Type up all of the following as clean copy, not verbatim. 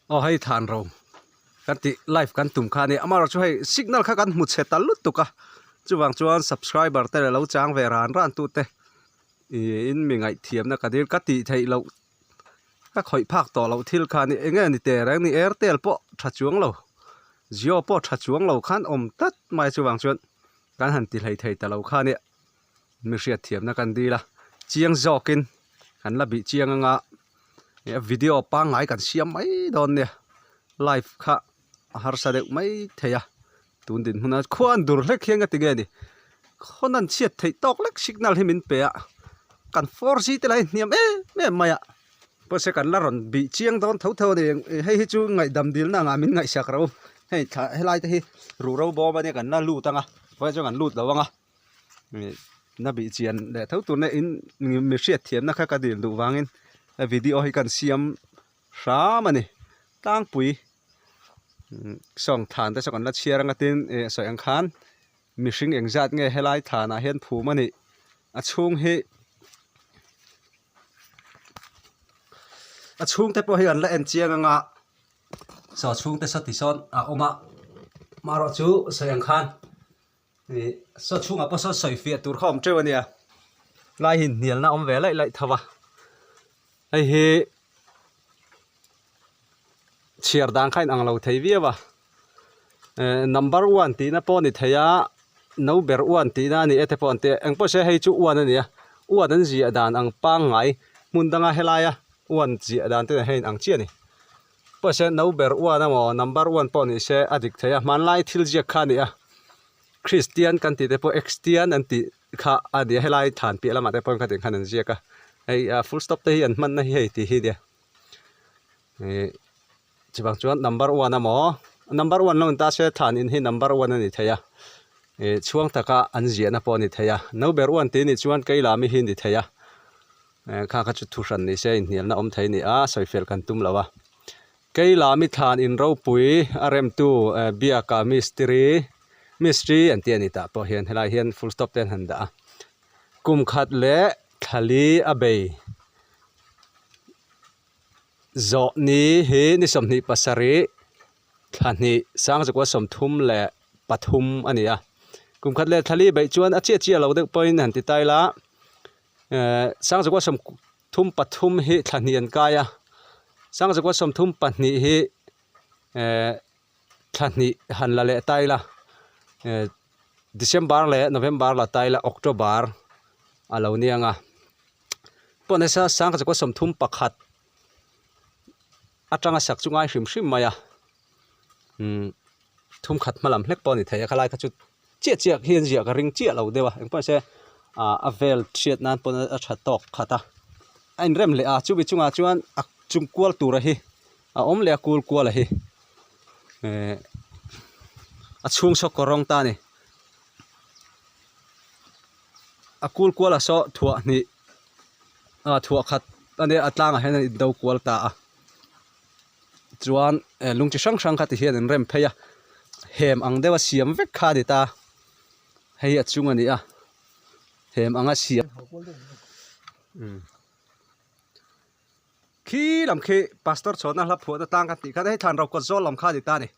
Aw hei than ro kan tih live kan tum kha a ni amaherawhchu hei signal kha kan hmu chhe ta lutuk a chuvang chuan subscriber te leh lo chang ve ran ran tute ih in mi ngaihthiamna ka dil ka tih theih loh ka khawih phak tawh loh thil kha a ni eng nge ni teh reng ni airtel pawh tha chuang lo jio pawh tha chuang lo khan awm tlat mai chuvang chuan kan han ti hlei thei ta lo kha a nia mi hriatthiamna kan dil a chiang zawkin kan la bih chiang anga video pangngai kan siam mai dawn nia live kha a harsa deuh mai thei a tun dinhmun a khua an dur hlek hian ka ti nge ni khawn an chhiat theih tawk lek signal hi min pe a kan 4G te lah hi hniam em em mai a pawisa kan la rawn bih chiang dawn tho tho a ni hei hi chu ngaihdam dilna angah min ngaihsak ro hei thla helai te hi ruhro bawm ania kan la lut ang a vawiin chuan kan lut lo ang a. Na bih chian leh tho tur in mi hriat thiamna kha ka dil duh vangin he video hi kan siam hram a ni tlangpui sawng thlan te saw kan la chhiar anga tin ih sawi ang khan mihring engzat nge helai thlanah hian phum a nih a chhung hi a chhungte pawh hi an la en chiang anga saw chhungte saw ti sawn a awm a marawh chu sawi ang khan. Ih saw chhungah pawh sawn sawi fiah tur kha awm teuh a nia lai hi hnialna awm ve laih laih tho a hei hi chhiar dan kha a inang lo thei viau a eh number one tihna pawh a ni thei a no ber one tihna a ni e te pawh an ti a engpawh se hei chu one a ni a one an ziah dan ang pangngai hmun danga helaia one ziah dan te nen hian a inang chiah a ni. Pawh se no ber one emaw number one pawh ni se a dik thei a hmanlai thil ziak kha a ni a Christian kan tih te pawh Xtian an tih kha a ni a helai thlan piah lamah te pawh khatin khan an ziak a hei a full stop te hi an hmanna hi hei tih hi a nia ih chuvang chuan number one emaw number one lo ni ta se thlan in hi number one a ni thei a ih chhuang taka an ziahna pawh a ni thei a no ber one tih a nih chuan keilami hi a ni thei a. Kha kha chu thu hran ni se inhnialna awm thei a ni a, sawifel kan tum lo a. Keilami thlan in ropui a remtu Biaka mistiri mistri an tih a ni tah pawh hian helai hian full stop te an han dah a. Kum khat leh thlali a bei zawh ni hi ni 27 thla hnih sangzakua 33 a ni a. Kum khat leh thlali beih chuan a chiah chiah lo deuh pawhin han ti ta ila. Ehh sangzakua 33 hi thla hnih an kai a sangzakua 32 hi ehh thla hnih han la leh ta ila ehh December leh November la ta ila October a lo ni ang a pawh nasa sangzakua 31 atanga sak chu ngai hrim hrim mai a umm thum khat hma lam hlek pawh a ni thei a khalai kha chu. Chiah chiah hian ziah ka ring chiah lo deuh a engpawh se ah a vel hriat nan pawn a tha tawk khat a a inrem leh a chumi chungah chuan a chung kual tura hi a awm leh a kul kual a hi eh a chhung saw kawr rawng ta a ni a kul kual a saw thuah hnih ah thuah khat a nia a tlangah hian a in do kual ta a. Chuan eh lung chi hrang hrang kha ti hian an rem phei a hem ang deuha siam vek kha a ni ta hei a chung a ni a hem anga siam umm khi lam khi pastor chhuahna hla phuahna tlang kan tih khan hei thlan ro kawt zawl lam kha a ni ta a ni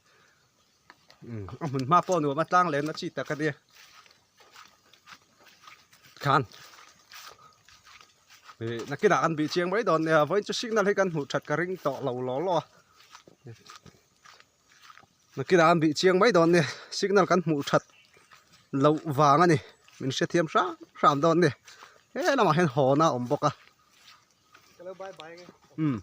umm a hmun hma pawh nuam a tlang lenna chi tak a nia. Khan ih nakinah kan bih chiang mai dawn nia vawiin chu signal hi kan hmuh that ka ring tawh lo law law a nakinah an bih chiang mai dawn nia signal kan hmuh that loh vang a ni min hrethiam hram hram dawn nia he lamah hian hawn a awm bawk a umm.